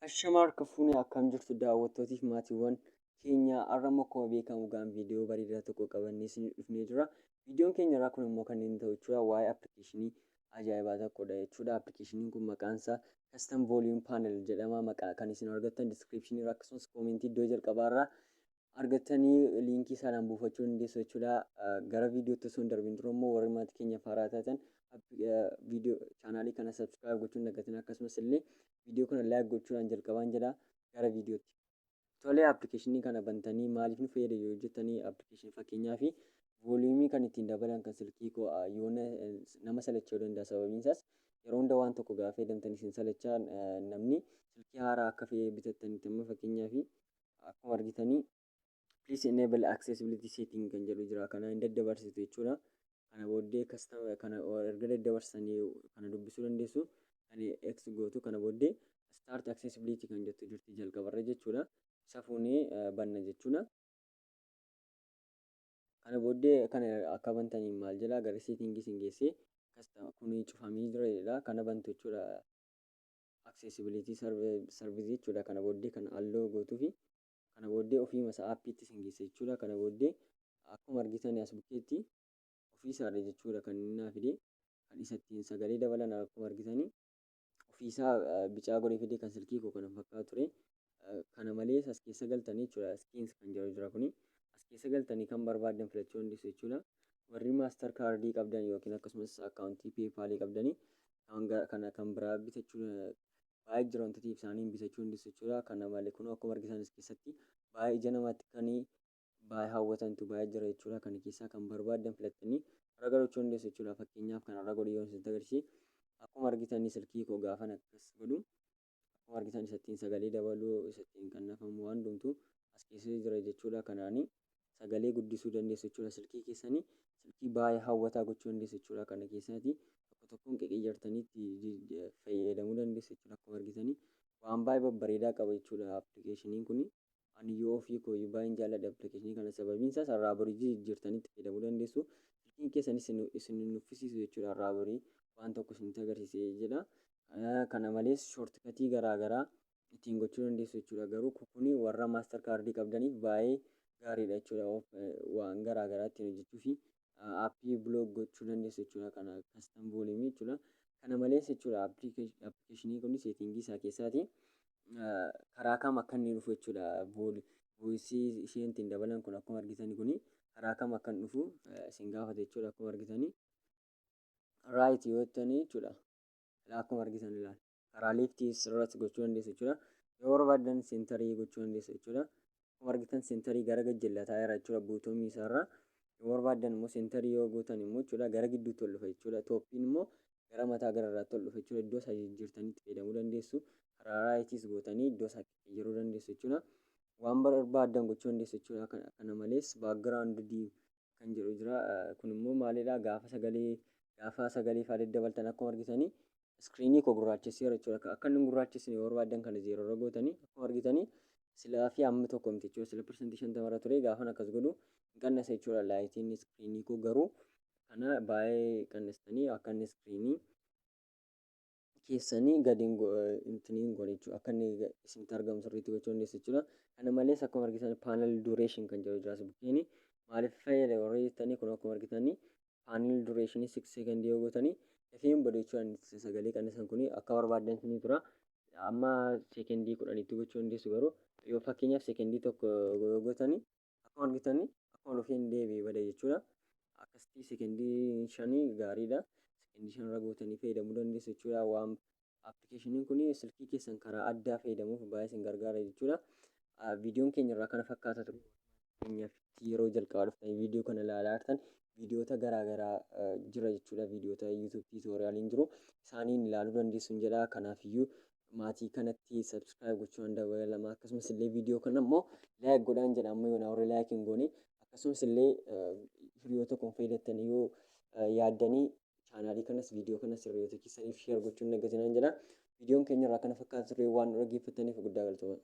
Ashamaa harka fuunee, akkam jirtu daawwattootiif maatiiwwan keenya? Har'a immoo akkuma beekamu gaan viidiyoo bareedaa tokko qabannee isinii dhufnee jira. Viidiyoon keenya irraa kun immoo kan inni ta'u jechuudha waa'ee appilikeeshinii ajaa'ibaa tokkodha jechuudha. Appilikeeshiniin kun maqaan isaa Custom Volume Panel jedhama. Maqaa kan isin argattan description irraa akkasumas koomentii iddoo jalqabaa irraa argattanii liinkii isaadhaan buufachuu dandeessu jechuudha. Gara viidiyootti osoo hin darbin dura immoo warri maatii keenya haaraa taatan viidiyoo chaanaalii kana subscribe gochuun dagatin, akkasumas illee viidiyoo kana like gochuudhaan jalqabaan jedha. Gara viidiyootti. Tolee, appilikeeshinii kana bantanii maaliif nu fayyada yoo jettanii, appilikeeshinii fakkeenyaa fi volume kan ittiin dabalan kan silkii koo yoo nama salachuu danda'a. Sababiin isaas yeroo hunda waan tokko gaafa fayyadamtan isin salachaa. Namni silkii haaraa akka bitattanitti amma fakkeenyaa fi akkuma argitanii "Please enable accessibility setting" kan jedhu jira. Kana hin daddabarsitu jechuudha. Kana booddee custom kana erga daddabarsanii kana dubbisuu dandeessu. Kan X gootu. Kana booddee "Start accessibility" kan jettu jirti jalqabarra jechuudha. Isa fuunee banna jechuudha. Kana booddee kana akka bantaniin maal jedha? Gara settingii isin geessee kun cufamee jira jedha. Kana bantu jechuudha. Accessibility service jechuudha. Kana booddee kana allow gootuu fi kana booddee ofiima isaa appiitti isin geessa jechuudha. Kana booddee akkuma argitan as bukkeetti ofii isaadha jechuudha kan inni naa fide. Kan isa ittiin sagalee dabalan akkuma argitanii ofiisaa bicaa godhee fide. Kan silkii koo kana fakkaatu ture. Kana malees as keessa galtanii jechuudha. Skins kan jedhu jira kuni. As keessa galtanii kan barbaaddan filachuu dandeessu jechuudha. Warri Mastercardii qabdan yookiin akkasumas akkaawuntii PayPalii qabdanii kana kan biraa bitachuu baay'ee jira wantoota isaaniin bitachuu dandeessu jechuudha. Kana malee kun akkuma argitan as keessatti baay'ee ija namaatti kan baay'ee hawwatantu baay'ee jira jechuudha. Kana keessaa kan barbaaddan filattanii irra galchuu dandeessu jechuudha. Fakkeenyaaf kanarra godhee yoo isinitti agarsiise, akkuma argitan silkii koo gaafan akkas godhu akkuma argitan isa ittiin sagalee dabaluu, isa ittiin qannafamu waan hundumtuu as keessa jira jechuudha. Kanaanii sagalee guddisuu dandeessu jechuudha. Silkii keessanii silkii baay'ee hawwataa gochuu dandeessu jechuudha. Kana keessaati tokko tokkoon qiqiyyartanii itti fayyadamuu dandeessu jechuudha. Akkuma argitanii waan baay'ee babbareedaa qaba jechuudha appilikeeshiniin kuni. Ani yoo ofii koo baay'een jaalladha appilikeeshinii kana, sababiin isaas har'aa borii jijjiirtanii itti fayyadamuu dandeessu. Silkiin keessanis isin hin nuffisiisu jechuudha har'aa borii waan tokko isinitti agarsiisee jedha. Kana malees shortcutii garaa garaa ittiin gochuu dandeessu jechuudha. Garuu kuni warra Mastercardii qabdaniif baay'ee gaariidha jechuudha. Waan garaa garaa ittiin hojjechuu fi aappii block gochuu dandeessu jechuudha. Kana custom volume jechuudha. Kana malees jechuudha, appilikeeshinii kun settingii isaa keessaati karaa kam akka inni dhufu jechuudha. Voiceii isheen ittiin dabalan kun akkuma argitan kuni karaa kam akka inni dhufu isin gaafata jechuudha. Akkuma argitanii right yoo jettanii jechuudha. Akkuma argitan ilaala. Karaa leftii irratti gochuu dandeessu jechuudha. Yoo barbaaddan centerii gochuu dandeessu jechuudha. Akkuma argitan centerii gara gajjallataa jira jechuudha bottomii isaarra. Yoo barbaaddan immoo centerii yoo gootan immoo jechuudha gara gidduutti ol dhufa jechuudha. Topiin immoo gara mataa gararraatti ol dhufa jechuudha. Iddoo isaa jijjiirtanii itti fayyadamuu dandeessu. Karaa rightiis gootanii iddoo isaa jijjiiruu dandeessu jechuudha. Waan barbaaddan gochuu dandeessu jechuudha. Kana malees background kan jedhu jira. Kun immoo maalidha? Gaafa sagalee fa'aa daddabaltan akkuma argitanii screenii koo gurraachesseera jechuudha. Akka inni hin gurraachessine yoo barbaaddan kana zero irra gootanii akkuma argitanii silaa fi hammi tokko miti jechuudha. Sila 50% irra ture, gaafan akkas godhu hin qannasa jechuudha lightiin screenii koo. Garuu kana baay'ee qannastanii akka inni screenii keessanii gadi hin goone jechuudha. Akka inni isinitti argamu sirriitti gochuu dandeessu jechuudha. Kana malees akkuma argitan panel duration kan jedhu jira as bukkeeni. Maaliif fayyada warri jettanii, kun akkuma argitanii panel durationii 6 secondii yoo gootanii dafee hin badu jechuudha. Sagalee qannisan kuni akka barbaaddan isinii tura. Amma sekendii 10tti gochuu dandeessu. Garuu yoo fakkeenyaaf sekendii 1 yoo gootanii akkuma argitanii akkuma dhufee hin deebi'ee bada jechuudha. Akkasitti sekendii 5 gaariidha. Sekendii 5rra gootanii fayyadamuu dandeessu jechuudha. Waan appilikeeshiniin kun silkii keessan karaa addaa fayyadamuuf baay'ee isin gargaara jechuudha. Viidiyoon keenya irraa kana fakkaata ture. Fakkeenyaaf yeroo jalqabaa dhuftanii viidiyoo kana ilaalaa jirtan, viidiyoota garaa garaa jira jechuudha. Viidiyoota YouTube tutorialiin jiru. Isaaniin ilaaluu dandeessu jedha. Kanaafiyyuu maatii kanatti subscribe gochuun dabalama. Akkasumas illee viidiyoo kana immoo like godhaan jedha, amma yoonaa warri like hin goone. Akkasumas illee hiriyoota kun fayyadattanii yoo yaaddanii chaanaalii kanas viidiyoo kanas hiriyoota keessaniif share gochuun hin dagatinaan jedha. Viidiyoon keenya irraa kana fakkaata ture. Waan nu dhaggeeffattaniif guddaa galatooma.